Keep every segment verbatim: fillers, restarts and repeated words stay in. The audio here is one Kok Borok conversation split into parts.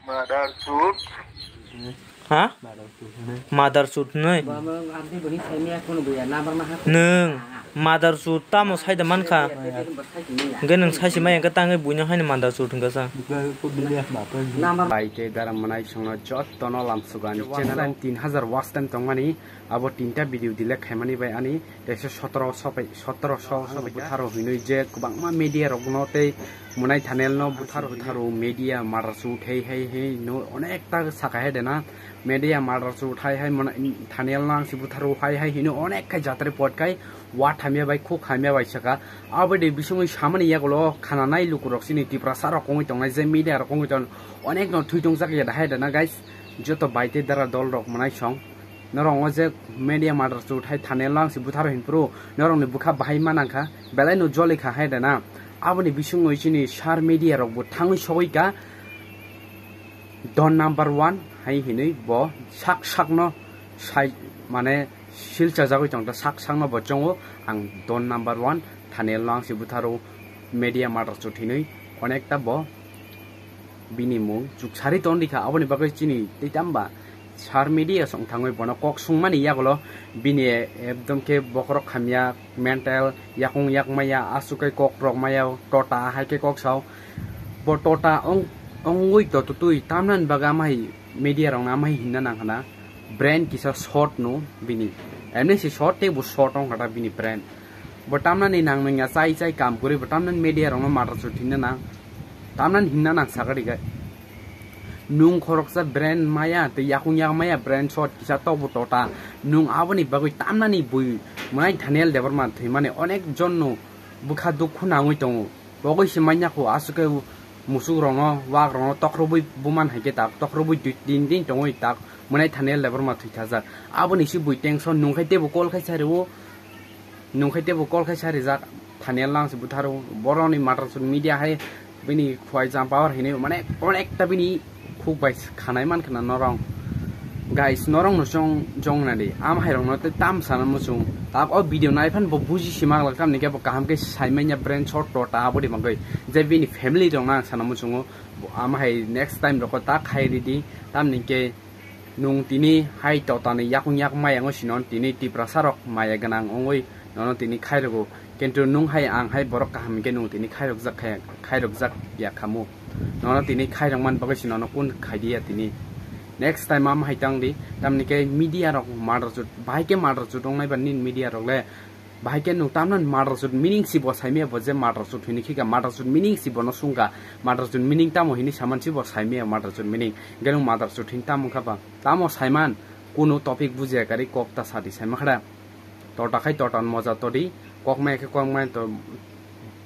Mother suit. Ha? Mother suit noi. Nwng mother suit tamo saida mankha. Hwnkhe nwng saisi maya hwnkhe tangwi buino haino mother suit hwnkha sa. Bai tei dara mwnai songno jottono lamsugan channel ani tin hazar watch time tongmani. Abo tinta video delete khaimani bai ani teisa sotoro sopai, sotoro so sopai butharo hinui je kwbangma media rokno tei mwnai thanel no butharo butharo media mother suit hai hai hai no onek ta saka hai dena media mother suit hai hai mwnai thanel no ang si butharo hai hai hino onek khai jatre pot kai wa thamya bai khuk hamya bai saka abo de bisingwi samani yagulo khana nai lukurok sini Tiprasa rok kongwi tongnai je media rok kongwi tong onek no thui tong jak ya hai dena guys joto bai tei dara dol rok mwnai song. Norok o je media mother suit hai thanel no ang si butharo hinphuru norok ni bwkha bahai ma nangkha belai no joli kha hai dena. Aboni bisingwi chini sar media rok bo thangwi sogwi ka don number one hai hinwi bo sak sak no sai mane silcha jagwi tong ta sak sak no bo chongo ang don number one thanel no ang si butharo media mother suit hinwi onek ta bo bini mung chuksari tongdi kha aboni bagwi chini tei tamba sar media song thangwi bono kok sungmani yagulo bini ekdom khe bokhorok hamya mental yakung yak maya aswk khe kok rok maya tota hai khe kok sao bo tota ong ongwi to tutui tamnani bagwi amai media rokno amai hinna nang khana brand kisa short no bini emni si short tei bo short ong khata bini brand. Bo tamnani nang nungya chai chai kam kwrwi bo tamnani media rokno mother suit hinna nang. Tamnani hinna nang sakari gai. Nung khoroksa brand maya tei yakung yak maya brand short kisa tok bo tota. Nung aboni bagwi tamnani bui mwnai thanel debar ma thwimani onek jon no bwkha dukhu nangwi tongo. Bogwi se manya kho aswk khe musuk rokno wak rokno tokrobwi buman hai khe tak tokrobwi dui tin din tongwi tak mwnai thanel debar ma thwi thajak. Aboni se bui tension nung khai tebo call khai sai rwo. Nung khai tebo call khai sa rijak thani lang se butharo boroni mother suit media hai bini khwai jam power hinwi mane onek ta bini khuk bai khanai man khna norong guys norong no chong jong na di am hai rok no te tam sana muchung tak o video nai phan bo buji si mang lak tam ni khe bo kaham khe sai manya brand short to ta abo di mangoi je bini family rok na sana muchungo am hai next time rok ta khai ri di tam ni khe Nwng tini hai totani yakung yak maya wngwi sino tini Tiprasa rok maya gwnang wngwi nono tini khairokgo, kintu nwng hai ang hai borok kaham hinkhe nwng tini khairokjak kha-, khairokjak ya khamu. Nono tini khairokman bagwi se nono kun khaidiya tini. Next time am hai tang di, tamni khe media rok mother chut, bahai khe mother chut wngnai ba nini media rok le. Bahai khe nwng tamno mother chut meaning si bo saimaya bo je mother chut hini khika mother chut meaning si bono sungkha mother chut meaning tamo hini saman si bo saimaya mother chut meaning hingke nwng mother chut hini tamo wngkha ba tamo saiman kunu topic bujiya kari kok ta sadi saimakhada tota khai tota moja todi kok maya khe kok maya to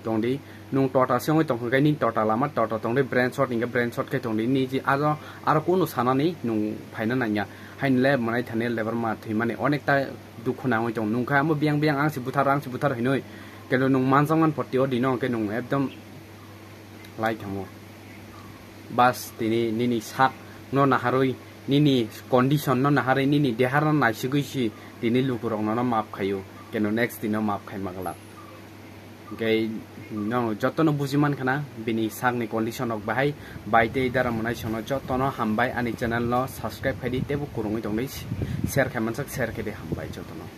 tongdi nwng tota se wngwi tongkha khe nini tota lama tota tongdi brain shot hingke brain shot khe tongdi niji aro aro kunu sanani nwng phaina nangya haini le mwnai thani lebar ma thwimani onekta dukhu nangwi tong nungkha amo biyang biyang ang se buthar ang se buthar hinwi kelo nung manjakman poti o dino hwnkhe nung ekdom lai thango bas tini nini sak no naharwi nini condition no naharwi nini dehar no naisigwi si tini lukurok nono map khaio keno next dino map khai maglak hwnkhe no jotono buji mankha na bini sakni condition rok bahai bai tei dara mwnai sono jotono hambai ani channel no subscribe khaidi teibo kwrwngwi tongdi share khai mansak share khaidi hambai jotono.